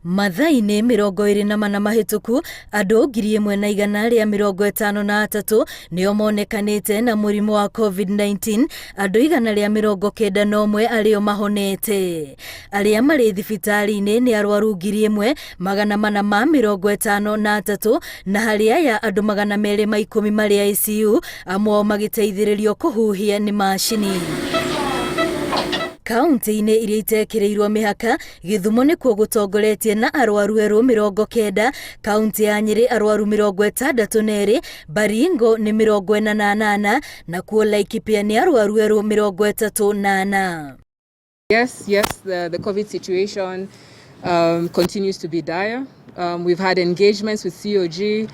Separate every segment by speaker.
Speaker 1: Mathaa-inĩ 24 mahĩtũku, andũ 1,153 nĩo monekanĩte na mũrimũ wa COVID-19, andũ 191 arĩo mahonete. Arĩa marĩ thibitarĩ-inĩ nĩ arwaru 1453 na harĩ aya andũ 210 marĩ ICU, amwe ao magĩteithĩrĩrio kũhuhia nĩ macini. Kaunti-inĩ iria itekĩrĩirwo mĩhaka, Gĩthumo nĩkuo gũtongoretie na arwaru erũ 90, kaunti ya Nyĩrĩ arwaru 62, Baringo nĩ 48, nakuo Laikipia nĩ arwaru erũ 34.
Speaker 2: Yes, the COVID situation continues to be dire. We've had engagements with COG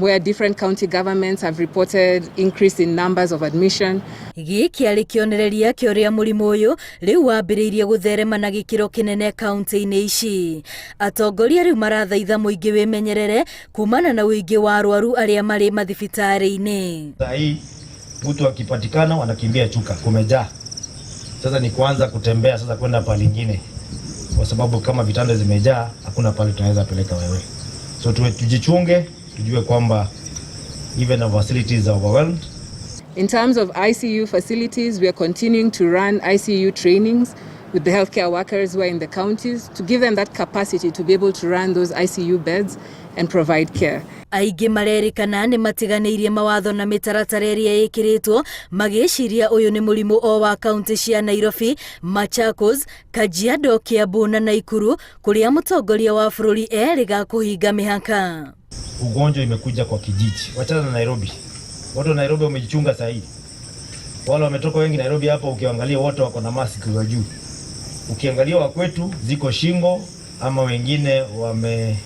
Speaker 2: where different county governments have reported increase in numbers of admission.
Speaker 1: Gĩkĩ kĩarĩ kĩonereria kĩa ũrĩa mũrimũ ũyũ rĩu wambĩrĩirie gũtherema na gĩkĩro kĩnene kaunti-inĩ ici. Atongoria rĩu marathaitha mũingĩ wĩmenyerere kumana na ũingĩ wa arwaru arĩa marĩ mathibitarĩ-inĩ.
Speaker 3: Saa hii mtu akipatikana wanakimbia Chuka, kumejaa. Sasa ni kuanza kutembea sasa kwenda pale ingine, kwa sababu kama vitanda zimejaa hakuna pale tunaweza peleka wewe. So tuwe, tujichunge, tujue kwamba even our facilities are overwhelmed.
Speaker 2: In terms of ICU facilities, we are continuing to run ICU trainings with the healthcare workers who are in the counties to give them that capacity to be able to run those ICU beds and provide care.
Speaker 1: Aingĩ marerĩkana nĩ matiganĩirie mawatho na mĩtaratara ĩrĩa ĩkĩrĩtwo magĩciria ũyũ nĩ mũrimũ o wa kaunti cia Nairobi, Machakos, Kajiado, Kiambu na Naikuru kũrĩa mũtongoria wa bũrũri erĩga kũhinga mĩhaka.
Speaker 3: Ugonjwa imekuja kwa kijiji, wachana na Nairobi. Watu wa Nairobi wamejichunga saa hii, wale wametoka wengi Nairobi hapa, ukiangalia wote wako na mask za juu. Ukiangalia wa kwetu ziko shingo, ama wengine wame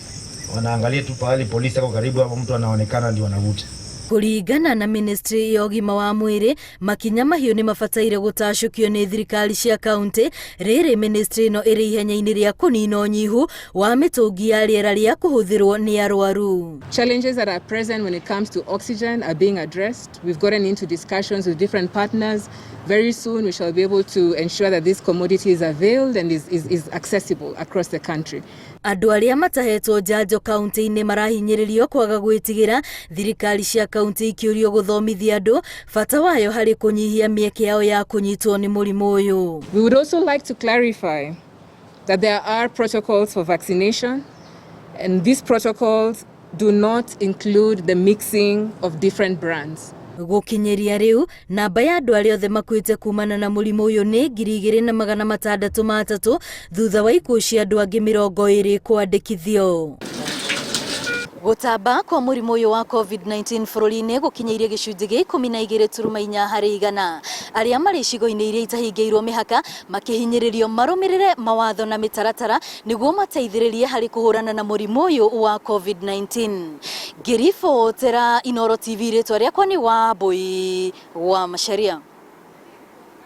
Speaker 3: wanaangalia tu pahali polisi ako karibu, ama mtu anaonekana ndio wanavuta.
Speaker 1: Kũringana na ministry ya ũgima wa mwĩrĩ, makinya mahiũ nĩ mabataire gũtacũkio nĩ thirikari cia kaunti rĩrĩ ministry ĩno ĩrĩ ihenya-inĩ rĩa kũnina ũnyihu wa mĩtũngi ya rĩera rĩa kũhũthĩrwo nĩ arwaru.
Speaker 2: Challenges that are present when it comes to oxygen are being addressed. We've gotten into discussions with different partners. Very soon we shall be able to ensure that this commodity is availed and is accessible across the country.
Speaker 1: Andũ arĩa matahetwo njanjo kaunti-inĩ marahinyĩrĩrio kwaga gwĩtigĩra thirikari cia kaunti ikĩũrio gũthomithia andũ bata wayo harĩ kũnyihia mĩeke yao ya kũnyitwo nĩ mũrimũ ũyũ.
Speaker 2: We would also like to clarify that there are protocols for vaccination, and these protocols do not include the mixing of different brands.
Speaker 1: Gũkinyĩria rĩu namba ya andũ arĩa othe makuĩte kumana na mũrimũ ũyũ nĩ 2603 thutha wa ikuũ cia andũ angĩ 20 kwandĩkithio. Gũtamba kwa mũrimũ ũyũ wa COVID-19 bũrũri-inĩ gũkinyĩirie gĩcunjĩ gĩa 12.4 harĩ igana. Arĩa marĩ icigo-inĩ iria itahingĩirwo mĩhaka makĩhinyĩrĩrio marũmĩrĩre mawatho na mĩtaratara nĩguo mateithĩrĩrie harĩ kũhũrana na mũrimũ ũyũ wa COVID-19. Ngĩribotera Inooro TV, rĩtwa rĩakwa nĩ Wambui wa Macharia.